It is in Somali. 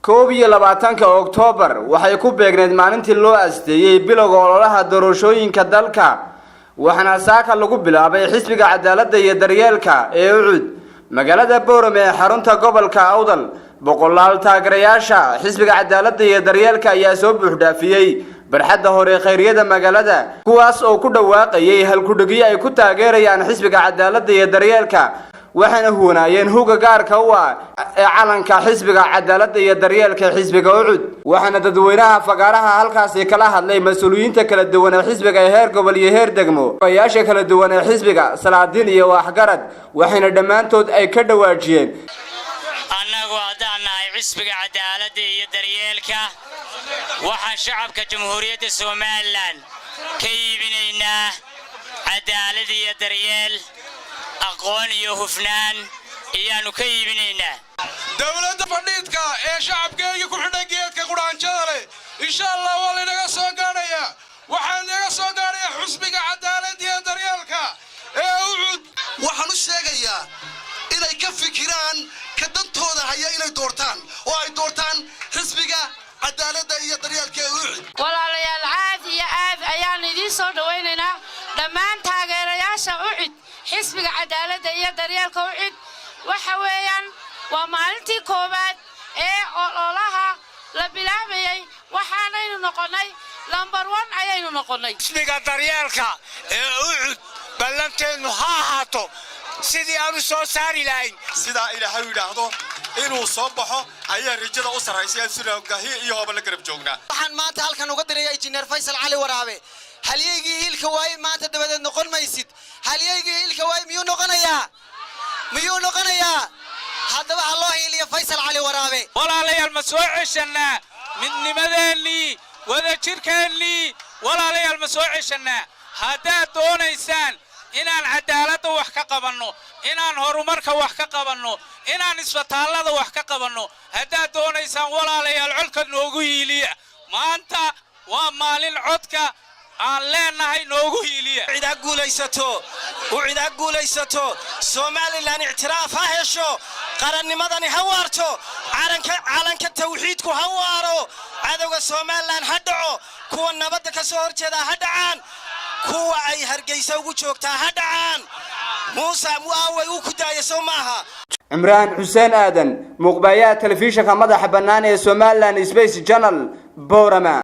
21-ka Oktoobar waxay ku beegneyd maalintii loo asteeyey bilowga ololaha doorashooyinka dalka, waxaana saaka lagu bilaabay Xisbiga Cadaaladda iyo Daryeelka ee UCID magaalada Boorame ee xarunta gobolka Awdal. Boqolaal taageerayaasha Xisbiga Cadaaladda iyo Daryeelka ayaa soo buuxdhaafiyey barxadda hore khayriyada magaalada, kuwaas oo ku dhawaaqayay halkudhegyo ay ku taageerayaan Xisbiga Cadaaladda iyo Daryeelka, waxaana huwanaayeen huga gaarka u ah ee calanka Xisbiga Cadaaladda iyo Daryeelka, xisbiga UCID. Waxaana dadweynaha fagaaraha halkaasi kala hadlay mas-uuliyiinta kala duwan ee xisbiga ee heer gobol iyo heer degmo, oyaasha kala duwan ee xisbiga, salaadiin iyo waxgarad, waxayna dhammaantood ay ka dhawaajiyeen. Annagu haddaan nahay Xisbiga Cadaaladda iyo Daryeelka, waxaan shacabka Jamhuuriyadda Somaliland ka iibinaynaa cadaalad iyo daryeel, aqoon iyo hufnaan ayaannu ka iibinaynaa. Dowladda fadhiidka ee shacabkeygii ku xidhay geedka qudhaanjada leh, insha Allah waa laynaga soo gaadhayaa. Waxaa naga soo gaadhaya Xusbiga Cadaaladda iyo Daryeelka ee UCID. Waxaan u sheegayaa inay ka fikiraan ka dantooda haya inay doortaan oo ay doortaan Xisbiga Cadaaladda iyo Daryeelka ee UCID. Walaalayaal, aad iyo aad ayaan idiin soo dhowaynaynaa dhammaan taageerayaasha UCID, Xisbiga Cadaaladda iyo Daryeelka UCID. Waxa weeyaan waa maalintii koowaad ee ololaha la bilaabayay, waxaanaynu noqonnay number one ayaynu noqonnay. Xisbiga Daryeelka ee UCID, ballanteennu ha ahaato sidii aanu soo saari lahayn. Sidaa Ilaahay yidhaahdo inuu soo baxo ayaa rajada u sarraysa, sida iyo hooba la garab joognaa. Waxaan maanta halkan uga diraya Injineer Faysal Cali Waraabe: halyeygii hiilka waaye maanta dabadeed noqon maysid. Halyeygii hiilka waaye miyuu noqonayaa? Miyuu noqonayaa? Haddaba ha loo hiiliyo Faysal Cali Waraabe. Walaalayaal, ma soo ceshannaa midnimadeennii, wadajirkeennii? Walaalayaal, ma soo ceshannaa? Haddaad doonaysaan inaan cadaaladda wax ka qabanno, inaan horumarka wax ka qabanno, inaan isbitaallada wax ka qabanno, haddaad doonaysaan, walaalayaal, codka noogu hiiliya. Maanta waa maalin codka aan leenahay, noogu hiiliya. Cid ha guulaysato, UCID ha guulaysato, Somaliland ictiraaf ha hesho, qarannimadani ha waarto, calanka tawxiidku ha waaro, cadowga Somaliland ha dhaco, kuwa nabadda ka soo horjeedaa ha dhacaan, kuwa ay Hargeysa ugu joogtaa ha dhacaan. Muuse aaway? Uu ku daaya, sow maaha? Cimraan Xuseen Aadan, muuqbaayaha telefishinka madaxa bannaan ee Somaliland Space Channel, Boorama.